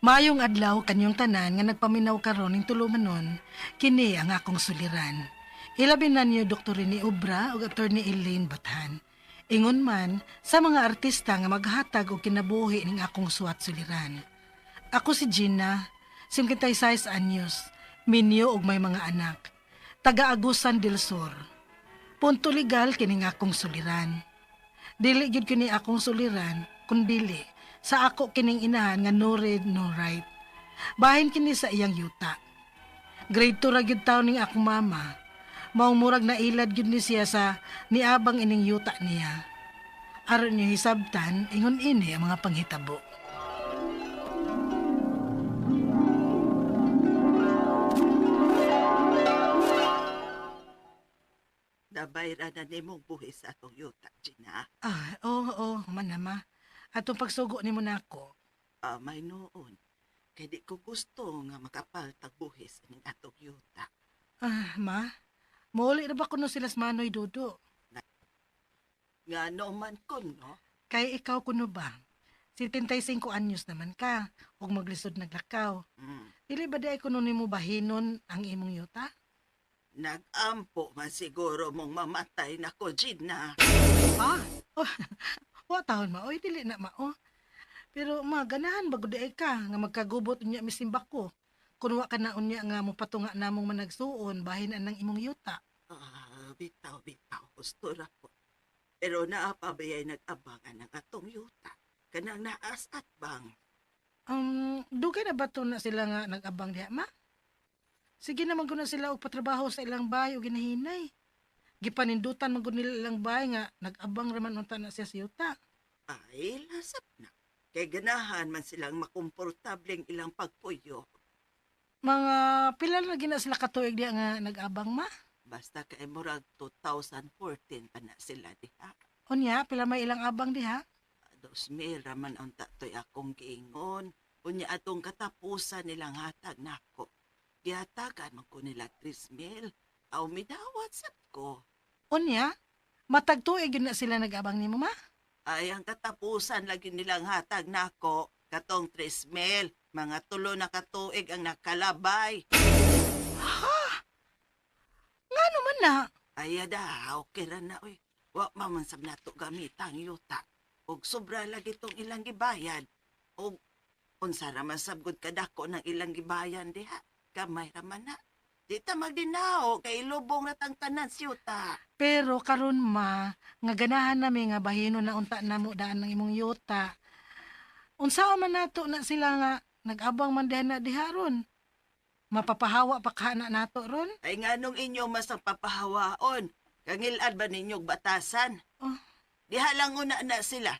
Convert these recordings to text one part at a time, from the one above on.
Maayong adlaw kanyong tanan nga nagpaminaw karon ning tulumanon, kini ang akong suliran. Ilabi na niyo Dr. Rene Obra ug Attorney Elaine Bathan. Ingon man sa mga artista nga maghatag og kinabuhi ning akong suwat suliran. Ako si Gina, 56 anyos, minyo og may mga anak. Taga Agusan del Sur. Punto legal kining akong suliran. Dili gyud kini akong suliran, kun dili sa ako kining inahan nga no read no write. Bahin kini sa iyang yuta. Grade 2 ra gyud taon ning akong mama. Maong murag nailad gyud ni siya sa niabang ining yuta niya. Aron niyo hisabtan, ingon ini ang mga panghitabo. Nabayra na nimong buhis sa atong yuta, Gina. Ah, oo, oo, man na ma. Atong pagsugo nimo nako. Ah, may noon. Kay di ko gusto nga makapaltag buhis ning atong yuta. Ah, ma. Muuli ra ba kuno sila sa Manoy Dudo? Nga no man ko, no? Kay ikaw kuno ba? 75 anyos naman ka, ug maglisod naglakaw. Dili ba di ay kuno nimo bahinon ang imong yuta? Nag-ampo man siguro mong mamatay na ko, Gina. Ah, oh, wa taon ma, oy dili na mao. Pero ma, ganahan ba gud ay ka nga magkagubot unya misimba ko? Kun wa ka na unya nga mopatunga namong managsuon bahin anang imong yuta. Ah, bitaw, bitaw. Gusto ra po. Pero naa pa bayay nag-abangan ng atong yuta? Kanang naas at bang. Dugay na ba to na sila nga nag-abang diha, ma? Sige naman gud na sila og patrabaho sa ilang bahay og ginahinay. Gipanindutan man gud nila ilang bahay nga nag-abang raman unta na siya sa yuta. Ay, lasap na. Kay ganahan man silang makomportableng ilang pagpuyo. Mga pila na gina sila katuig diha nga nag-abang, ma? Basta kay murag 2014 pa na sila diha. Unya, pila may ilang abang diha? 2,000 raman ang tatoy akong giingon. Unya atong katapusan nilang hatag nako. Gihatagan man ko nila 3,000. Aw midawat sad ko. Unya, matag tuig gyud na sila nag-abang nimo, ma? Ay, ang katapusan lagi nilang hatag nako. Katong 3,000. Mga tulo na katuig ang nakalabay. Ngano man na? Ay, ada, okay ra na, oy. Wa man man sab nato gamitang yuta. Og sobra lagi tong ilang gibayad. Og unsa ra man sab gud kadako ng ilang gibayan diha. Gamay ra man na. Di ta magdinaw kay ilubong na tang tanan siyuta. Pero karon ma, nga ganahan nami nga bahino na unta namo daan ng imong yuta. Unsaon man nato na sila nga nag-abang man diha na diha ron? Mapapahawa pa ka na nato ron? Ay nganong inyo mas ang papahawaon? Kangilad ba ninyog batasan? Oh. Diha lang una na sila.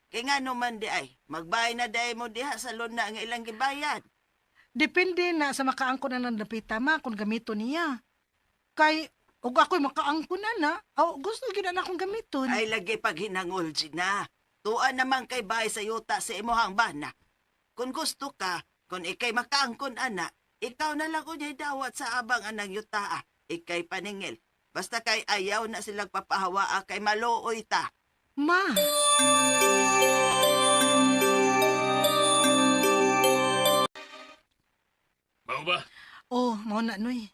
Kay ngano man di ay, magbay na day mo diha sa luna nga ilang gibayad. Depende na sa makaangkon na ng dapita ma kung gamito niya. Kay og ako'y makaangkon na na, aw, gusto gyud na akong gamiton. Ay lagi pag hinangol, Gina. Tuan naman kay bahay sa yuta sa imuhang bana. Kung gusto ka, kung ikay makaangkon ana, ikaw na lang unyay dawat sa abang anang yuta. Ikay paningil. Basta kay ayaw na silang papahawaa kay maluoy ta. Ma, Mao ba? oh, mao na noy.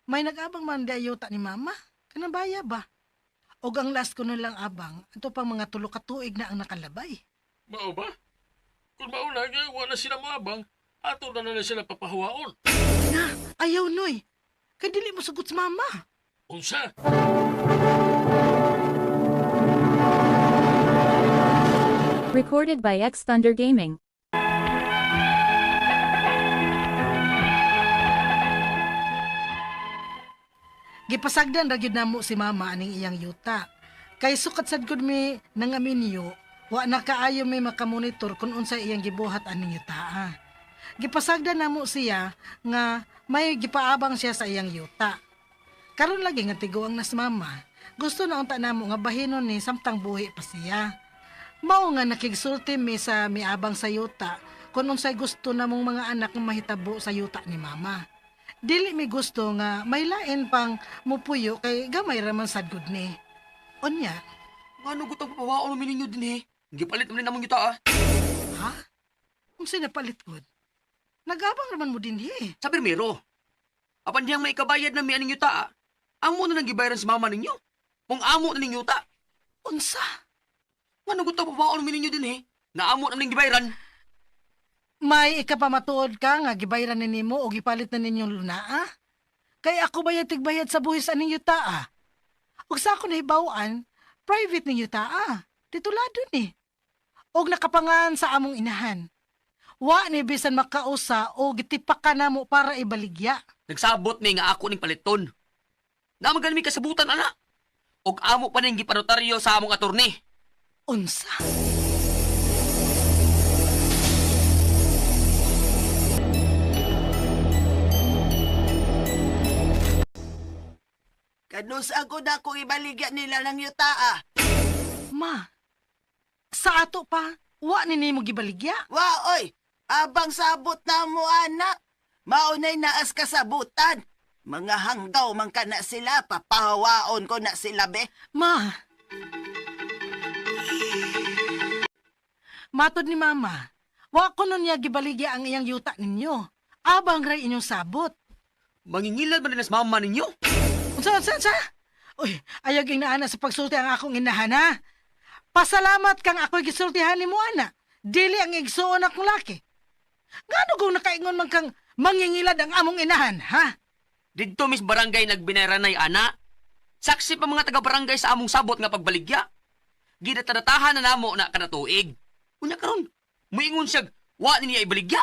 May nag-abang man di ayuta ni mama. Kanang baya ba? Og ang last ko nun lang abang, ato pang mga tulo ka tuig na ang nakalabay. Mao ba? Kung mao na nga, wala sila moabang, ato na na sila papahawaon. Na, ayaw noy. Kay dili mo sugot sa mama. Unsa? Recorded by X Thunder Gaming. Gipasagdan ra gyud namo si mama aning iyang yuta. Kay sukat sad gud mi nangaminyo, wa na kaayo mi makamonitor kung unsay iyang gibuhat aning yuta. Gipasagdan namo siya nga may gipaabang siya sa iyang yuta. Karon lagi nga tiguang nas mama, gusto na unta namo nga bahinon ni samtang buhi pa siya. Mao nga nakigsulti mi sa miabang sa yuta kung unsay gusto namong mga anak nga mahitabo sa yuta ni mama. Dili mi gusto nga may lain pang mupuyo kay gamay ra man sad gud ni. Unya, Ngano gutang papawaon mi ninyo dinhi? Gipalit man namong yuta ah. ha? Unsay napalit gud? Nagabang raman mo dinhi. Sa pirmero. Apan diyang may kabayad na mi aning yuta. Amo na nang gibayaran sa mama ninyo. Kung amo na ning yuta. Unsa? Ngano gud ta pabaon mi ninyo dinhi? Na amo na ning gibayaran. May ikapamatuod ka nga gibayaran ni nimo o gipalit na ninyong lunaa? Kay ako bayad tigbayad sa buhis aning yuta. Ug sa ako nahibaw-an, private ning yuta. Titulado ni. Og nakapangan sa among inahan. Wa ni bisan makausa o gitipak ka namo para ibaligya. Nagsabot mi nga ako ning paliton. Naman gani mi kasabutan ana. Og amo pa ning gipanotaryo sa among atorni. Unsa? Kanus ako na kung ibaligya nila ng yuta ah. Ma, sa ato pa, wa ni nimo gibaligya. Wa oy, abang sabot na mo ana. Maunay naas kasabutan. Mga hanggaw man ka na sila, papahawaon ko na sila be. Ma. Matod ni Mama, wa ko nun niya gibaligya ang iyang yuta ninyo. Abang ray inyong sabot. Mangingilad man din sa mama ninyo. Unsa, unsa, unsa? Uy, ayaw ging naana sa pagsulti ang akong inahan, ha? Pasalamat kang ako'y gisultihan ni mo, ana. Dili ang igsuon akong laki. Ngano kung nakaingon man kang mangingilad ang among inahan, ha? Didto mis barangay nagbinaranay ana. Saksi pa mga taga-barangay sa among sabot nga pagbaligya. Gidatadatahan na namo na kanatuig. Unya karon, muingon siya, wa ni niya ibaligya.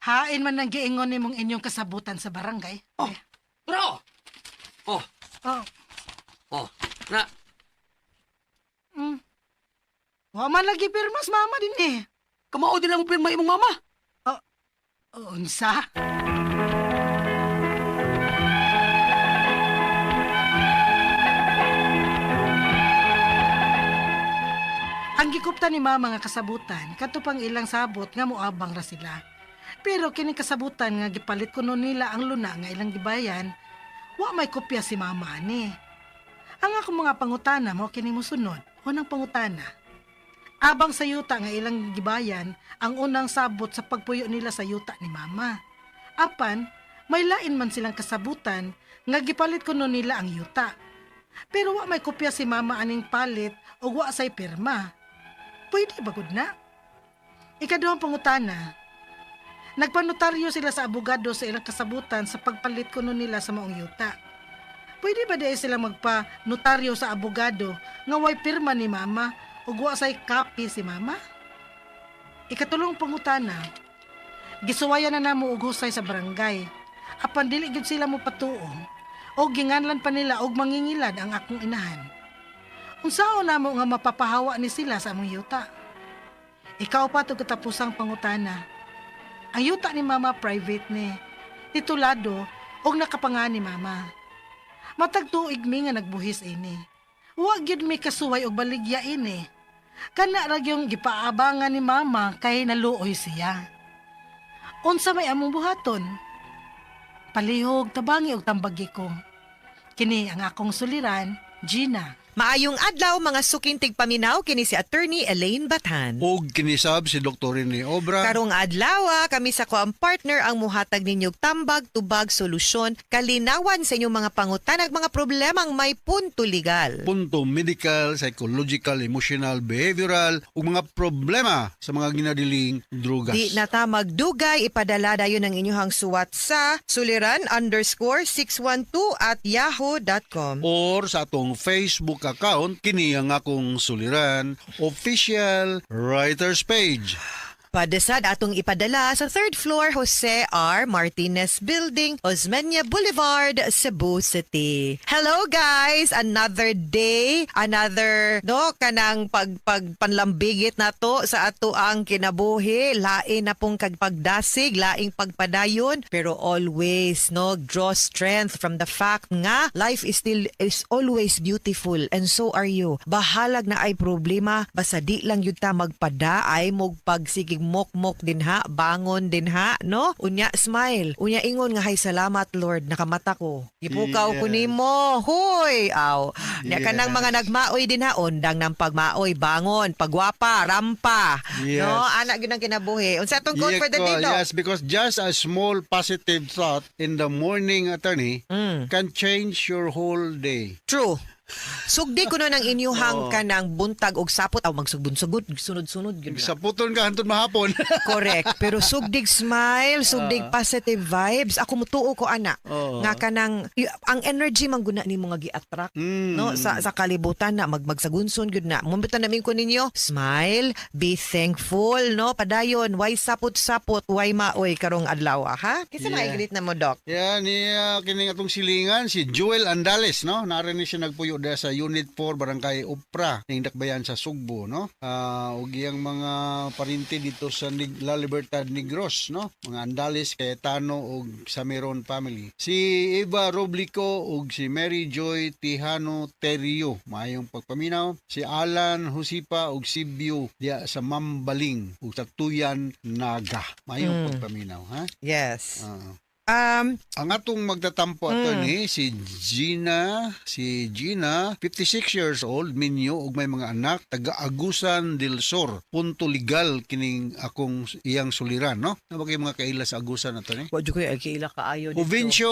Hain man ang giingon nimong inyong kasabutan sa barangay. Oh, bro. Oh, Oh, oh, na Wa man lagi pirmas mama din eh. Kamao din lang mo pirma imong mama. Unsa? Ang gikupta ni mama nga kasabutan, kadto pang ilang sabot nga moabang ra sila. Pero kining kasabutan nga gipalit kuno nila ang luna nga ilang gibayan, wa may kopya si mama ani. Ang akong mga pangutana mao kini mosunod. Unang pangutana. Abang sa yuta nga ilang gibayan ang unang sabot sa pagpuyo nila sa yuta ni mama. Apan, may lain man silang kasabutan nga gipalit kuno nila ang yuta. Pero wa may kopya si mama aning palit o wa say pirma. Pwede ba gud na? Ikaduhang pangutana. Nagpanotaryo sila sa abogado sa ilang kasabutan sa pagpalit kuno nila sa maong yuta. Pwede ba di sila magpa-notaryo sa abogado nga way pirma ni mama ug wa say copy si mama? Ikatulong pangutana. Gisuwayan na namo og husay sa barangay. Apan dili gyud sila mopatuo o ginganlan pa nila og mangingilad ang akong inahan. Unsaon namo nga mapapahawa ni sila sa among yuta? Ikaw pa to katapusang pangutana. Ang yuta ni mama private ni. Titulado og nakapanga ni mama. Matag tuig mi nga nagbuhis ini. Wa gyud mi kasuway og baligya ini. Kana ra gyung gipaabangan ni mama kay naluoy siya. Unsa may among buhaton? Palihog tabangi og tambagi ko. Kini ang akong suliran, Gina. Maayong adlaw mga suking tigpaminaw kini si Attorney Elaine Bathan. Og kinisab si Dr. Rene Obra. Karong adlaw kami sa koang partner ang muhatag ninyog tambag, tubag, solusyon, kalinawan sa inyong mga pangutan ag mga problemang may punto legal. Punto medical, psychological, emotional, behavioral ug mga problema sa mga ginadiling drugas. Di na ta magdugay, ipadala dayon ang inyong suwat sa suliran_612@yahoo.com. Or sa atong Facebook account, kini ang akong suliran official writers page. Padesad atong ipadala sa third floor Jose R. Martinez Building, Osmeña Boulevard, Cebu City. Hello guys! Another day, another no kanang pag panlambigit na to sa ato ang kinabuhi, lain na pong kagpagdasig, laing pagpadayon, pero always no draw strength from the fact nga life is still is always beautiful and so are you. Bahalag na ay problema, basta di lang yun ta magpada ay mog pagsigig Mokmok dinha, bangon dinha, no? Unya smile. Unya ingon nga, "Hay salamat Lord, nakamata ko. Gipukaw ko nimo. Hoy, aw." Nya kanang mga nagmaoy dinha, undang ng pagmaoy, bangon, pagwapa, rampa. No, ana gyud ang kinabuhi. Unsa atong quote for the day, Doc? Yes, because just a small positive thought in the morning, attorney, can change your whole day. True. Sugdi kuno ng inyuhang kanang buntag og sapot aw magsugbon-sugod, sunod-sunod gyud na. Saputon ka hantod mahapon. Correct. Pero sugdig smile, sugdig positive vibes. Ako mutuo ko ana. Nga kanang ang energy man guna nimo nga gi-attract no sa kalibutan na magsagunson gyud na. Mumbitan namin ko ninyo, smile, be thankful, no? Padayon, why sapot-sapot, why maoy karong adlaw, ha? Kinsa yeah, na mo, Doc? Yan, niya kining atong silingan si Joel Andales, no? Naa ni siya nagpuyo diha sa Unit 4, Barangay Upra, ning Dakbayan sa Sugbo, no? Ug iyang mga parinti dito sa La Libertad Negros, no? Mga Andales, Cayetano ug Samiron family. Si Eva Roblico ug si Mary Joy Tijano Terrio, maayong pagpaminaw. Si Alan Husipa ug Sibyo diha sa Mambaling ug sa Tuyan, Naga. Maayong pagpaminaw, ha? Yes. Ang atong magtatampo, attorney, si Gina, 56 years old, minyo ug may mga anak, taga Agusan del Sur. Punto legal kining akong iyang suliran, no? Na ba kay mga kaila sa Agusan, attorney? Wa jud ko kaila kaayo dito. Juvencio,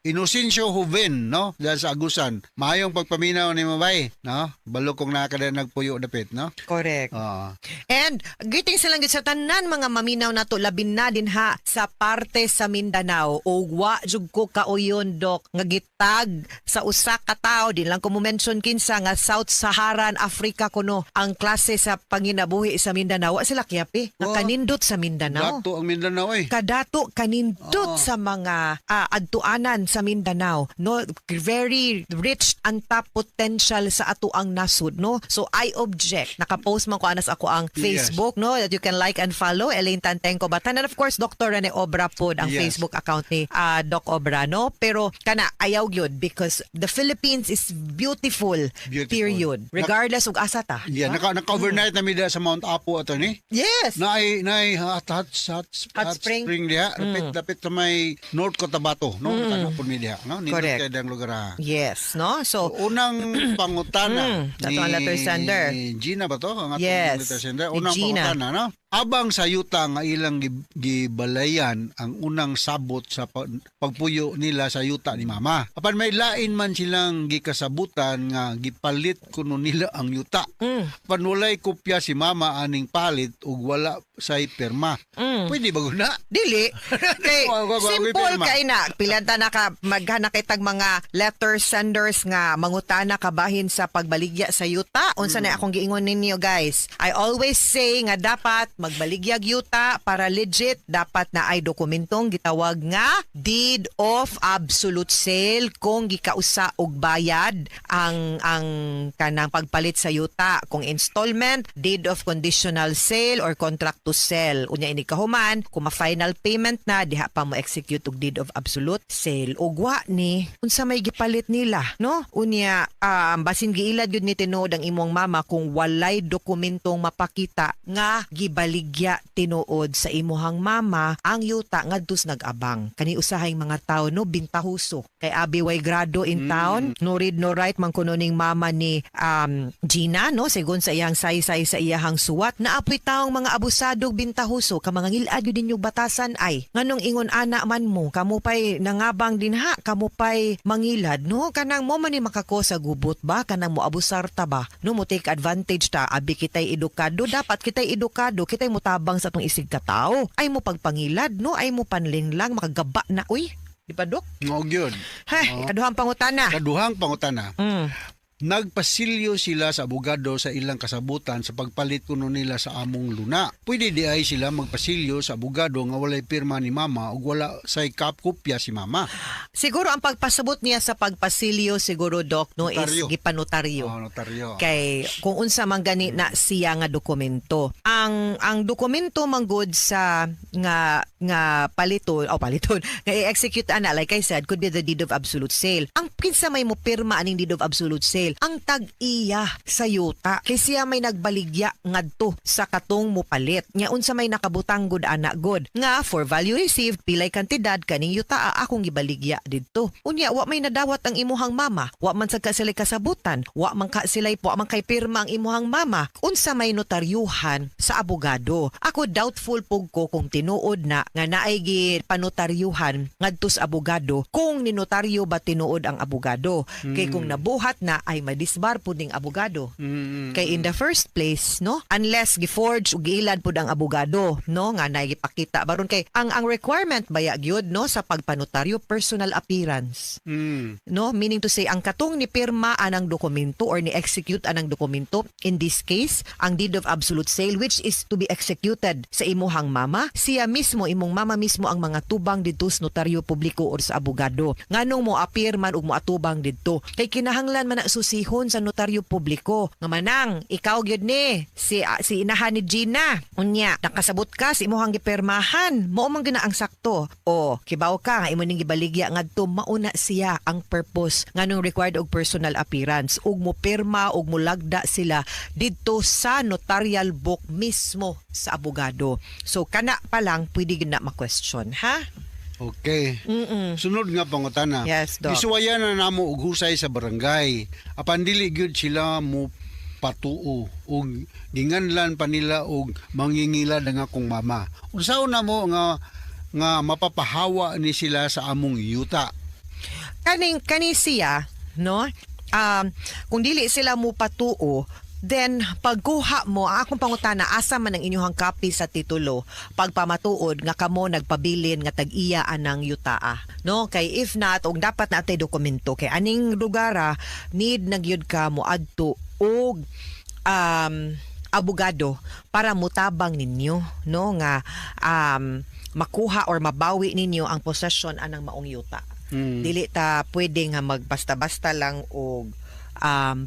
Inocencio Juven, no? Diyan sa Agusan. Maayong pagpaminaw ni Mabay, no? Balo kong nakada nagpuyo dapit, no? Correct. Ah. And greetings lang gyud sa tanan mga maminaw nato, labi na din ha sa parte sa Mindanao. O wa jud ko kauyon, Dok, nga gitag sa usa ka tawo, di lang ko mo mention kinsa, nga South Saharan Africa kuno ang klase sa panginabuhi sa Mindanao. Wa sila kiyapi nga kanindot sa Mindanao. Dato ang Mindanao eh. Kadato, kanindot sa mga adtuanan sa Mindanao, no? Very rich untapped potential sa atoang nasud, no? So I object. Nakapost man ko anas ako ang Facebook, no, that you can like and follow, Elaine Tantengco Batan, and of course Dr. Rene Obra pod ang Facebook account ni Doc Obra, no? Pero kana ayaw gyud because the Philippines is beautiful, Beautiful. period, regardless og asa ta. Yeah, naka overnight na mi diha sa Mount Apo, attorney. Naay hot hot hot, Hot spring. Spring diha, dapit dapit sa may North Cotabato, no? Kana po mi diha, no? Nindot kay dang lugar ha. Yes, no? So Unang pangutana Ato ang letter sender. Gina ba to? Ang atong Yes, letter sender. ni Unang Gina. pangutana, no? Abang sa yuta nga ilang gibalayan ang unang sabot sa pagpuyo nila sa yuta ni mama. Apan may lain man silang gikasabutan nga gipalit kuno nila ang yuta. Apan walay kopya si mama aning palit ug wala say pirma. Pwede ba guna? Dili. Kay Wa simple pirma. kay na. Pila ta naka maghana kitag mga letter senders nga mangutana kabahin sa pagbaligya sa yuta. Unsa na akong giingon ninyo, guys? I always say nga dapat magbaligyag yuta para legit, dapat na ay dokumentong gitawag nga deed of absolute sale kung gikausa og bayad ang kanang pagpalit sa yuta. Kung installment, deed of conditional sale or contract to sell. Unya ini kahuman, kung ma-final payment na diha pa mo execute og deed of absolute sale. Ug wa ni, unsa may gipalit nila, no? Unya basin giilad gyud ni tinuod ang imong mama kung walay dokumentong mapakita nga gibaligya tinuod sa imuhang mama ang yuta ngadto sa nag-abang. Kani usahay mga tao, no, bintahuso kay abi way grado in town, no read no write man kuno ning mama ni Gina, no? Sigon sa iyang saysay sa iyahang suwat, naapoy taong mga abusado, bintahuso ka, mga ngilad yun ninyong batasan ay nganong ingon ana man mo, kamo pay nangabang dinha, kamo pay mangilad, no? Kanang mo man ni makako sa gubot ba, kanang mo abusar ta ba, no? Mo take advantage ta, abi kitay edukado, dapat kitay edukado, kitay mutabang sa atong isig katao, ay mo pagpangilad, no? Ay mo panlinlang, makagaba na uy, di ba, Dok? Mao gyud. Hay, ikaduhang pangutana. Kaduhang pangutana. Nagpasilyo sila sa abogado sa ilang kasabutan sa pagpalit kuno nila sa among luna. Pwede di ay sila magpasilyo sa abogado nga walay pirma ni mama ug wala say kap kopya si mama? Siguro ang pagpasabot niya sa pagpasilyo siguro, Doc, no, is Notaryo. gipanotaryo. Oh, notaryo. Kay kung unsa man gani na siya nga dokumento. Ang dokumento manggod sa nga nga paliton o paliton nga i-execute ana, like I said, could be the deed of absolute sale. Ang kinsa may mo pirma aning deed of absolute sale? sale ang tag-iya sa yuta kay siya may nagbaligya ngadto sa katong mupalit. Nya unsa may nakabutang gud ana gud nga for value received, pilay kantidad kaning yuta akong gibaligya didto. Unya wa may nadawat ang imuhang mama, wa man sad ka sila kasabutan, wa man ka sila, wa man kay pirma ang imuhang mama, unsa may notaryuhan sa abogado? Ako, doubtful pug ko kung tinuod na nga naay gi panotaryuhan ngadto sa abogado, kung ninotaryo ba tinuod ang abogado, kay kung nabuhat na ay madisbar pud ning abogado. Kay in the first place, no, unless gi-forge ug giilad pud ang abogado, no, nga naay gipakita baron, kay ang requirement baya gyud, no, sa pagpanotaryo, personal appearance, no, meaning to say, ang katong ni pirma anang dokumento or ni execute anang dokumento, in this case ang deed of absolute sale which is to be executed sa imuhang mama, siya mismo, imong mama mismo ang mga tubang didto sa notaryo publiko or sa abogado. Nganong mo appear man ug mo atubang didto? Kay kinahanglan man na susihon sa notaryo publiko nga manang ikaw gyud ni si inahan ni Gina. Unya nakasabot ka sa imuhang gipirmahan, mao man gyud na ang sakto, o kibaw ka nga imo ning gibaligya ngadto. Mauna siya ang purpose nganong required og personal appearance ug mo pirma ug molagda sila didto sa notarial book mismo sa abogado. So kana pa lang pwede gyud na ma-question, ha. Okay. Sunod nga pangutana. Yes, Doc. Gisuwayan na namo og husay sa barangay. Apan dili gyud sila mo patuo ug ginganlan pa nila og mangingilad ang akong mama. Unsaon namo nga mapapahawa ni sila sa among yuta? Kaning kani siya, no, kung dili sila mo patuo, then pagkuha mo, ang akong pangutana, asa man ang inyong copy sa titulo pagpamatuod nga kamo nagpabilin nga tag-iya anang yutaa, no? Kay if not, og dapat na atay dokumento, kay aning lugara need na gyud ka mo adto og abogado para mutabang ninyo, no, nga makuha or mabawi ninyo ang possession anang maong yuta. Dili ta pwede nga magbasta-basta lang og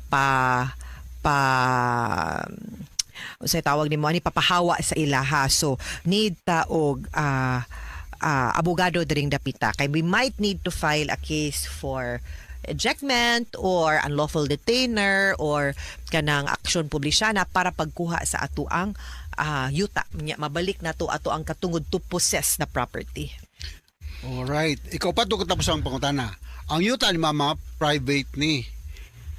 pa pa unsay tawag nimo ani, papahawa sa ilaha. So need ta og abogado diring dapita kay we might need to file a case for ejectment or unlawful detainer or kanang action publisyana para pagkuha sa atuang yuta. Nya mabalik na to ato ang katungod to possess the property. Alright. Ikaw pa to katapos ang pangutana. Ang yuta ni mama private ni.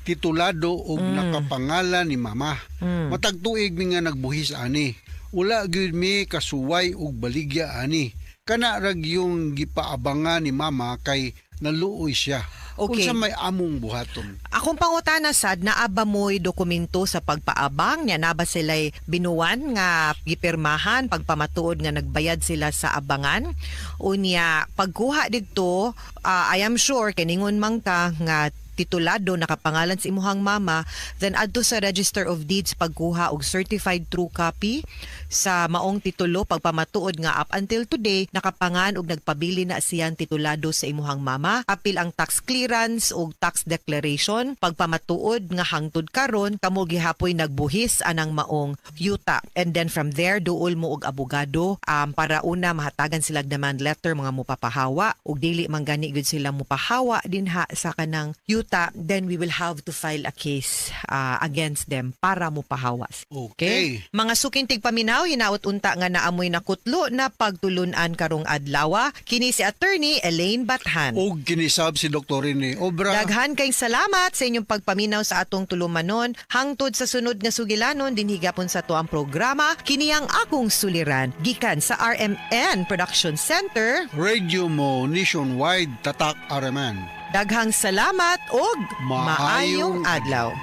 Titulado og nakapangalan ni mama. Matag tuig mi nga nagbuhis ani. Wala gyud mi kasuway og baligya ani. Kana ra yung gipaabangan ni mama kay naluoy siya. Okay. Unsa may among buhaton? Akong pangutana sad, naa ba mo'y dokumento sa pagpaabang niya? Naa ba sila'y binuwan nga gipirmahan pagpamatuod nga nagbayad sila sa abangan? Unya pagkuha didto, I am sure kiningon man ka nga titulado, nakapangalan sa imuhang mama, then adto sa Register of Deeds pagkuha og certified true copy sa maong titulo pagpamatuod nga up until today nakapangan og nagpabili na siyang titulado sa imuhang mama. Apil ang tax clearance og tax declaration pagpamatuod nga hangtod karon kamo gihapoy nagbuhis anang maong yuta. And then from there, duol mo og abogado para una mahatagan sila og demand letter mga mupapahawa, ug dili man gani gyud sila mupahawa dinha sa kanang yuta, then we will have to file a case against them para mupahawa. Okay. Mga suking tigpaminaw, hinaot unta nga naamoy nakutlo na pagtulunan karong adlaw. Kini si Attorney Elaine Bathan. Og kinisab si Dr. Rene Obra. Daghan kay salamat sa inyong pagpaminaw sa atong tulumanon. Hangtod sa sunod nga sugilanon dinhi gapon sa atuang programa, kini ang Akong Suliran gikan sa RMN Production Center. Radio mo nationwide, Tatak RMN. Daghang salamat og Maayong maayong adlaw.